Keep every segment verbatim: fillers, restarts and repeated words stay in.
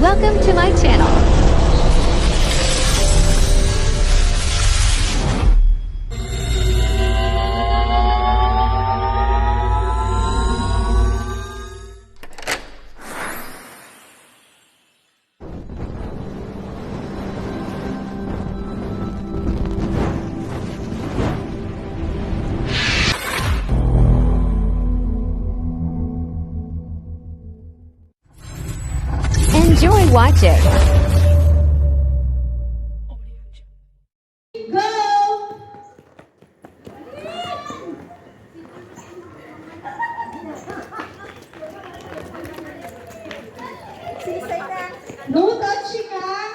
Welcome to my channel. Enjoy watching. Go! No touching, ah!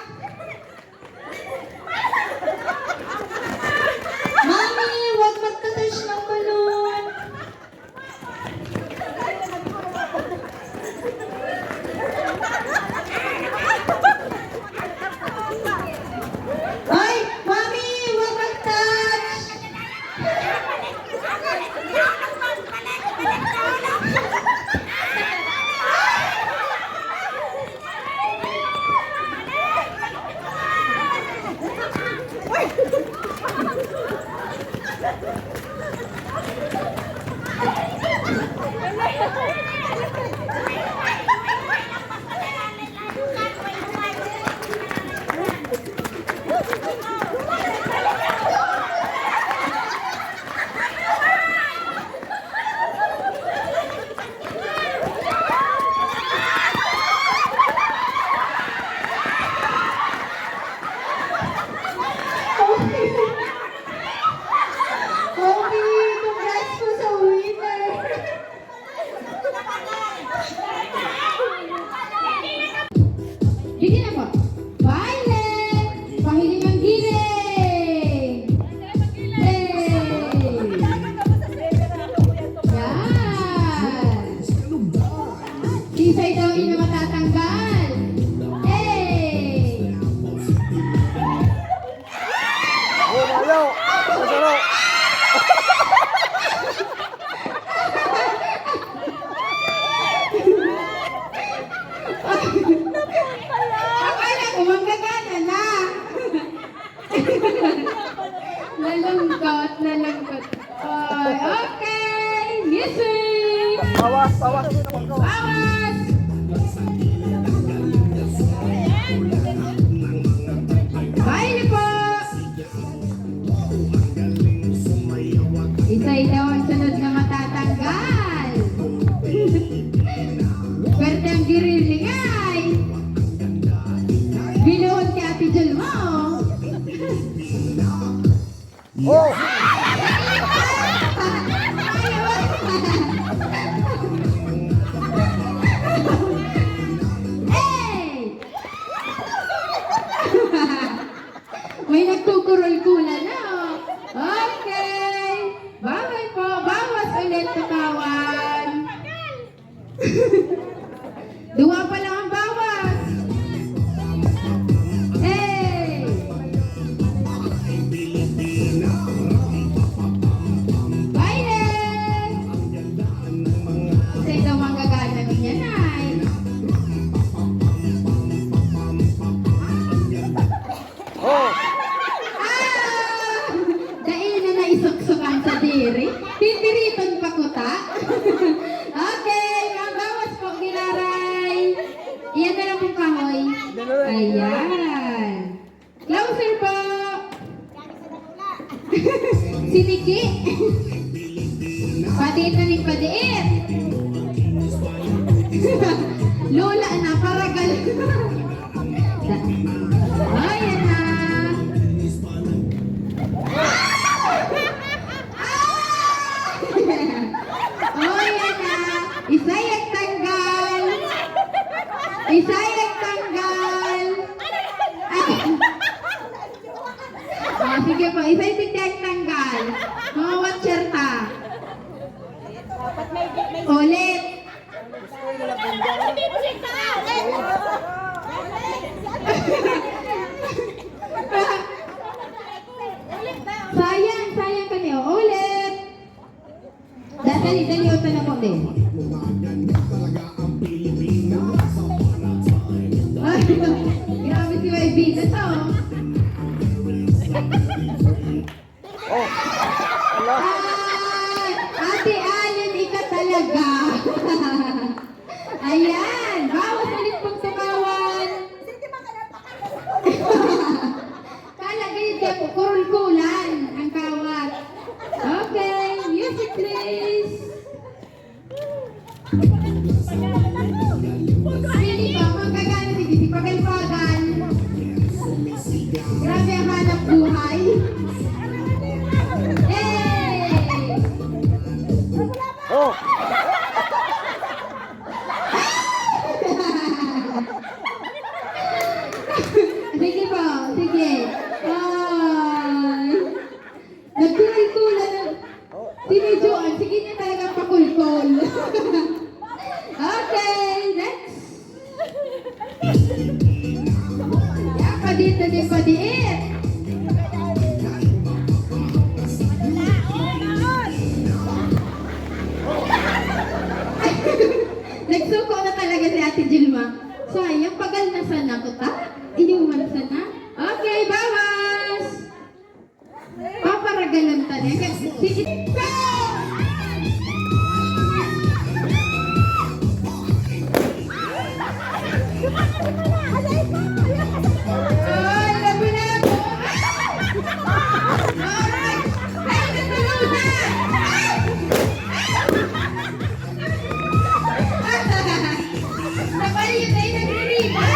Mami, wag magta-touch ng balon. Ay, Mami, wag mag-touch! Okay, congrats po sa winner. Didi na po. Violet! Pahiling ang giling! Play! Yan! Kisay daw ina matatanggal. Hey! Oh, Mayo! Masarap! Akala ko manggagana na. Nalungkot, nalungkot. Oy, okay. Music! Bawas, bawas. Bawas! Bye po! Isay daw ang sunod na matatanggal. Pwerte ang girilingay. Binuhon kay Ate Jul mo. Oh! Hey! May nagkukurol-kula na, oh. Okay. Bawal po. Bawas ulit, katawan. Duwa pa lang ang bawas. Hey! Violet! Sa ikaw manggagana niya, Nay. Oh! Ah! Dai na naisuksok ang sadiri. Titiriton pa kuta. Okay, mabawas po, giraray. Iyan na lang pong kahoy. Ayan. Closer po. Siniki. Padiit na ning padiit. Lola na, paragal. Ayan na. Ah! Oh, yan na. Isay ang tanggal. Isay ang tanggal. Ay. Ah, sige po, isay tigda ang tanggal. Mga watcher ta. Ulit. Sayang, sayang kaniyo. Ulit. Dali, dali, dali, utan na po din. Ay, Grabe si Y B. Ito. Oh. Ala. Ah, Ate Allen, ika talaga. Ayan. Bawas ulit pong tukawan. Kala gid kaya kurul-kulan ang kawat. Okay, music please. Pili pa, magkagano digdi, pagal-pagal. Grabe ang hanap buhay. Hey! Oh! Sige po, sige. Ay. Nagkulkulan na. Tinijuan, sige niya talagang pakulkol. Okay, next. Yan, padiit na din, padiit. Nagsuko na talaga si Ate Gilma. Sayang, pagal na sana ko ta. Inuman sana. Okay, bawas! Paparagalan ta niya. Sige. Ay, labi na ako. Ay, natulog na. Napalit ay nagririba.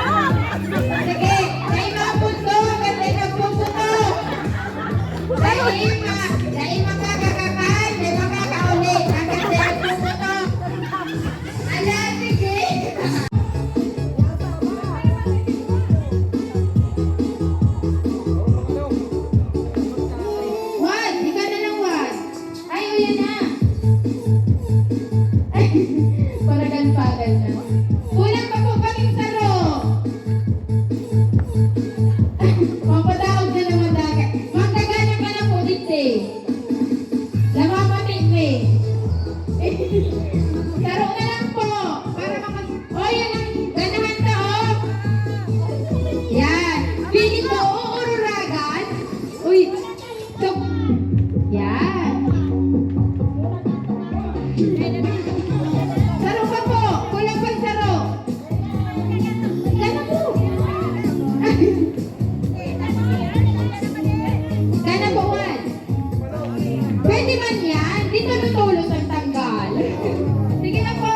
Sige, dai mapunto, hanggang dai nagpuputo. Dai ma-, dai makakakakan, dai makakauli, hanggang dai nagpuputo. Ala, sige. Juan, ikaw na lang, Juan. Ay, o, yan na. Paragal-pagal na. Kulang pa po kaming saro. Papadaog na naman dagat. Magdagana ka na po, digdi. Namamati ko eh. Saro na lang po. Para makas-, o, yan ang ganahan ta, oh. Yan. Feeling ko, uururagan. Uy, So, yan. Saro pa po. Kulang pang saro. Gana po. Gana po, Juan. Pwede man yan. Di tulo-tulo sa tanggal. Sige na po.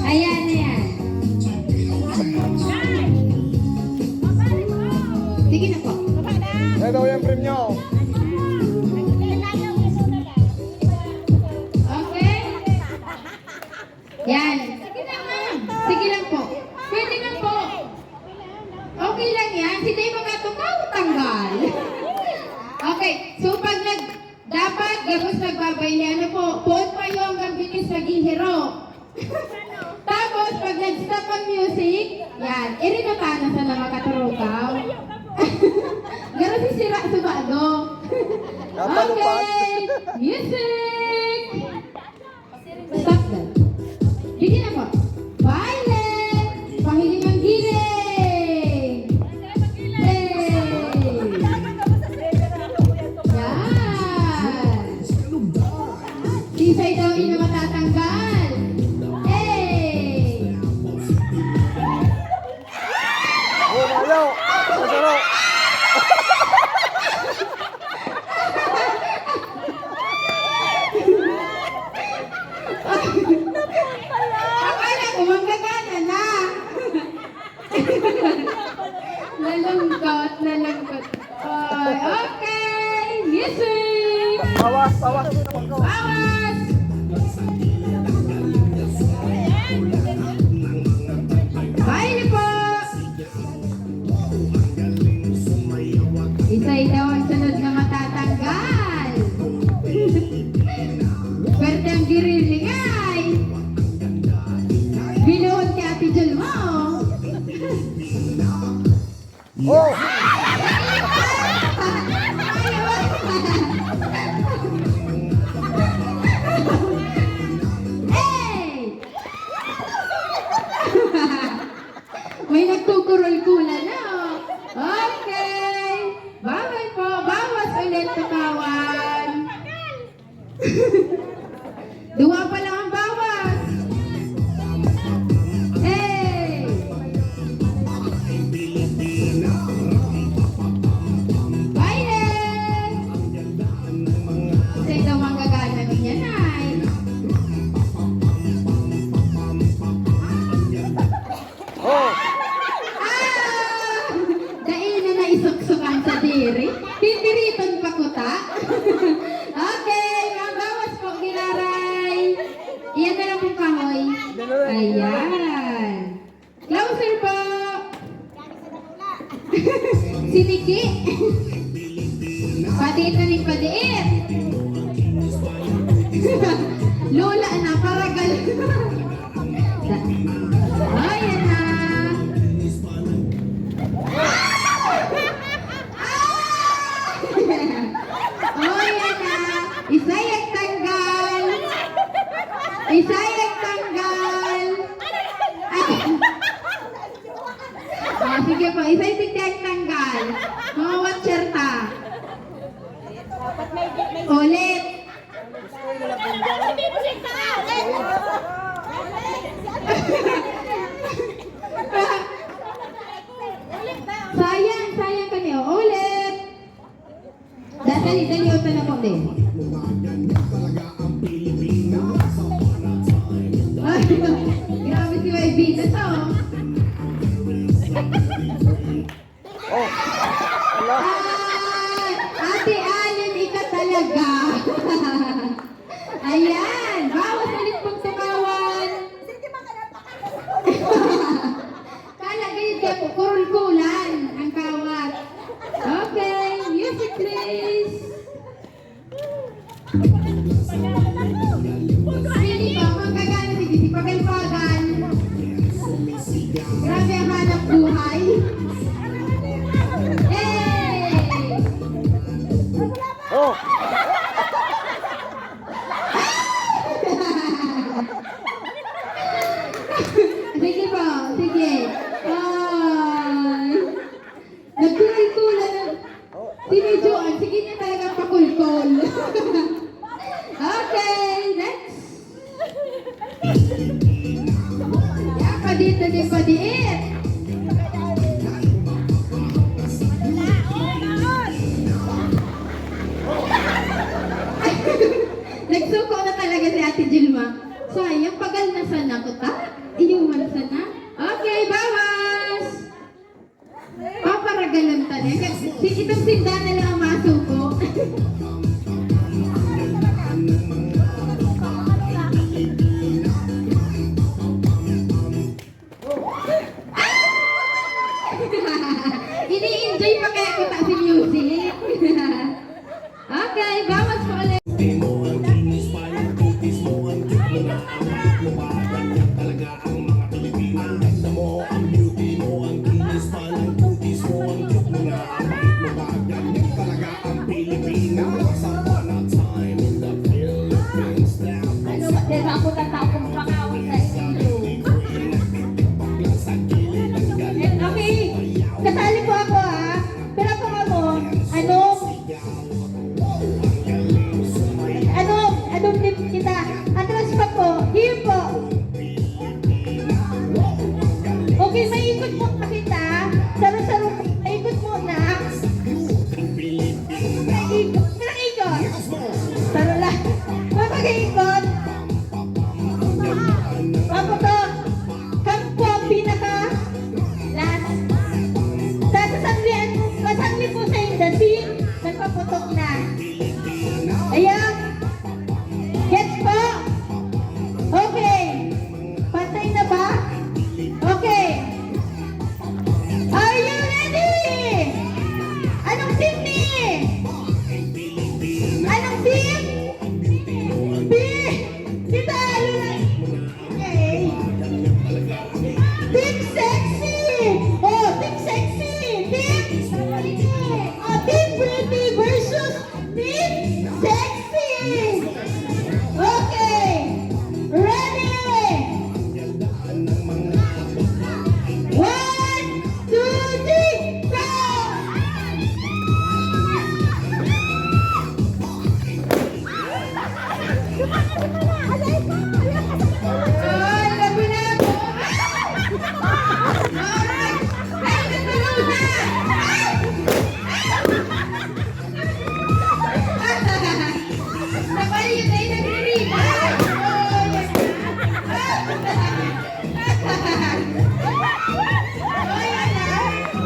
Ayan, ayan. Sige na po. Ito yung premyo. Okay? Yan. Sige lang, ma'am. Sige lang po. Pwede na po. Okay lang yan. Si Dave magkatukaw, tanggal. Okay. So, pag nag-, dapat, gabos nagbabayle, ano po, poon pa yung hanggang bitis naghihiro. Tapos, pag nag-stop ang music, yan, irinatana sa na makaturukaw. Garo si sira sa bago. Napalupad. Okay, music! Stop that. Sige na po. Violet! Pahiling ang giling! Hey! Yan! Kisay daw ino matatanggal. Hey! Oh, Mario! Masarap! Bawas, bawas. Bawas! Baile po! Isa ikaw ang sunod na matatanggal. Pwerte ang giriling ay. Binuhon kay Ate Jul mo. Oh! Hey! May nagkukurol-kulan na, oh. Okay. Bawal po. Bawas ulit, katawan. Duwa pa lang ang bawas. Hey! Baile! Sa ikaw manggagana niya, Nay. Oh! Ah! Dai na naisuksukan sa diri. Pipiriton pa kuta. Okay, mabawas po, giraray. Iyan na lang pong kahoy. Ayan. Closer po. Siniki. Padiit na ning padiit. Lola na, paragal. Oh, yan na. Ah! Oh, yan na. Isa yung tanggal. Isa yung tanggal. Ay. Oh, sige po. Isa yung tigdang tanggal. Mga watcher ta. Ulit. Sayang, sayang kaniyo. Ulit. Dali, dali, ulit na po din. Ay, grabe si Y B na to. Oh. Ala. Ay, Ate Allen, ika talaga. Ayan, bawas ulit pong tukawan. Kala gayud kaya po, kurul-kulan ang kawat. Okay, music please. Pili pa, manggagana si Didi, pagal-pagal. Grabe ang hanap buhay. Hey! Oh! Sige po, sige. Ay. Nagkulkulan na. Sino Joan? Sige niya talagang pakulkol. Okay, next. Yan, padiit na din, padiit. Nagsuko na talaga si Ate Jilma. Sayang, pagal na sana ko ta. Iyuman sana. Okay, bawas! Paparagalan ta niya. Kasi si, itong sinda na lang ang masuko. Ah! Ini-enjoy pa kaya ko ta si music. Okay, bawas po ulit. Ano ba? Di ba ako tatapong pakawit sa inyo? Okay, kasali po ako, ah. Pero kung ako, ano, Ano, ano din kita? Atras pa po. Hiyo po. Okay, maikot po na kita. Saro-saro po. Maikot po na. Ikot. Ikot. Saro lang. Mapag-ikot. Paputok. Kami po ang pinaka last. Sa sasanglian, masangli po sa inda, si nagpaputok na. Team Sexy! Okay! Ready! One, two, three, go! Ay, labi na ako! Alright! Ay, natulog na! Sabay yun ay nagre-rewind. Oh, yan na. Oh, yan na. Ay, yan.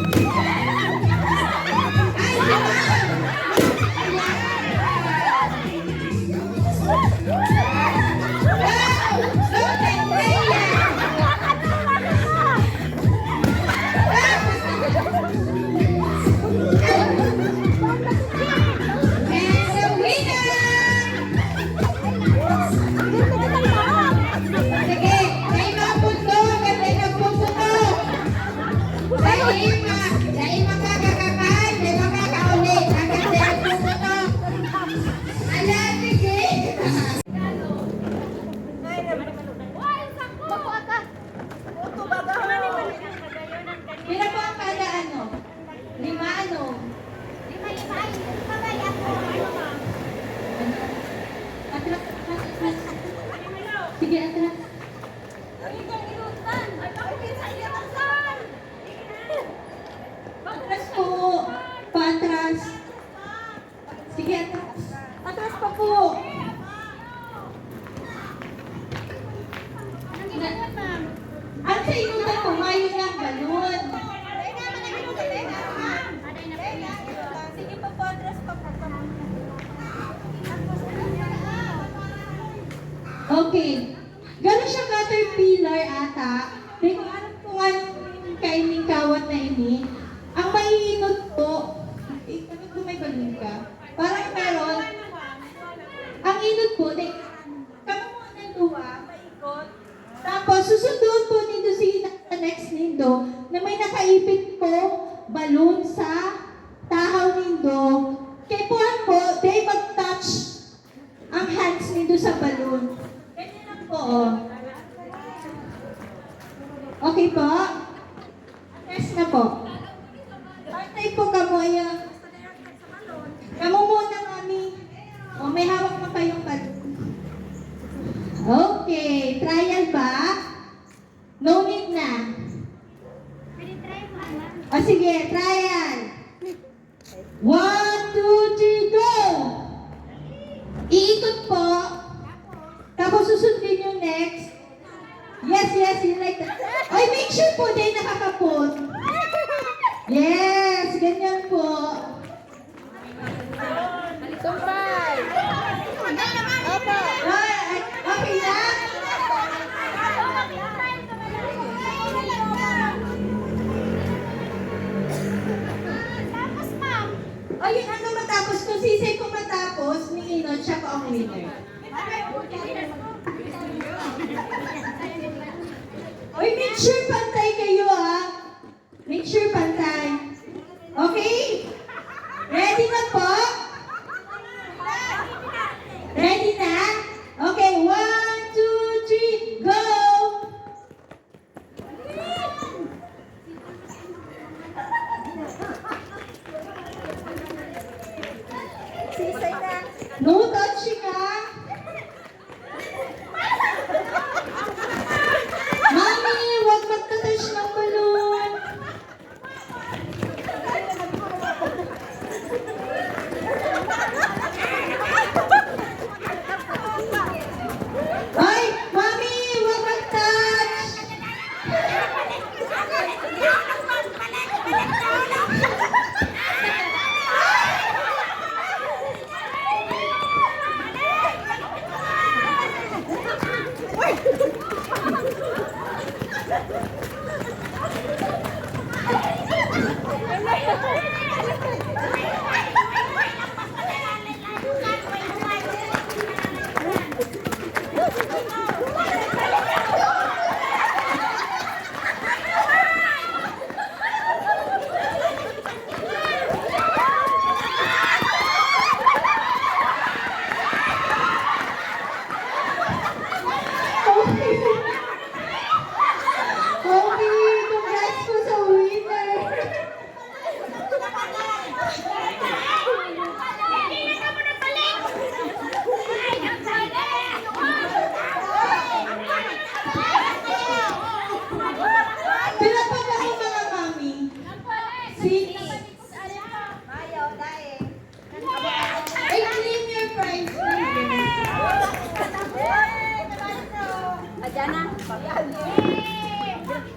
Ayan. Ala, sige. Pira po ang kada ano? Lima ano? Lima, lima. Ay, lima ba? Ako, ano, ma'am? Ano? Atras, atras, atras. Sige, atras. Ay, ikaw, inutan. Ay, bakit sa iyo, atras? Atras po. Paatras. Sige, atras. Atras pa po. Ang sa inutan po, mayo lang balon. Sige pa po, atras pa po. Okay. Garo siya caterpillar ata. Di ko aram kung anong kain ning kawat na ini. Ang maiinot po, eh, dapat po may balon ka. Parang meron. Ang inot po, di, kamo mo ng duwa, paikot. Tapos, susunduon po nindo si na-, next nindo na may nakaipit po balon sa tahaw nindo. Kaya po, ano po, di mag-touch ang hands nindo sa balon. Ganyan lang po, oh. Okay po? Atras na po. Pantay po kamo, ayan. Kamo muna, mami. O, may hawak na kayong balon. Okay, trial ba? No need na. O sige, trial. One, two, three, go! Iikot po. Tapos susundin yung next. Yes, yes, you like that. Oy, make sure po, dahil nakakapot. Yes, ganyan po. Sumpay. Opo. Ay, ay, okay na? Tapos, ma'am. Ayun, hanggang matapos. Kung sisay po matapos, ni Inot, siya po ang winner. Uy, make sure pantay kayo, ah. Make sure pantay. Okay? Ready na po? Ready na? Okay, one, two, three, go! Sisay na. No touching, ah. Mami, wag magtatash ng balon. Ay, Mami, wag mag-touch!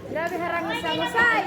Grabe, harang sa musay.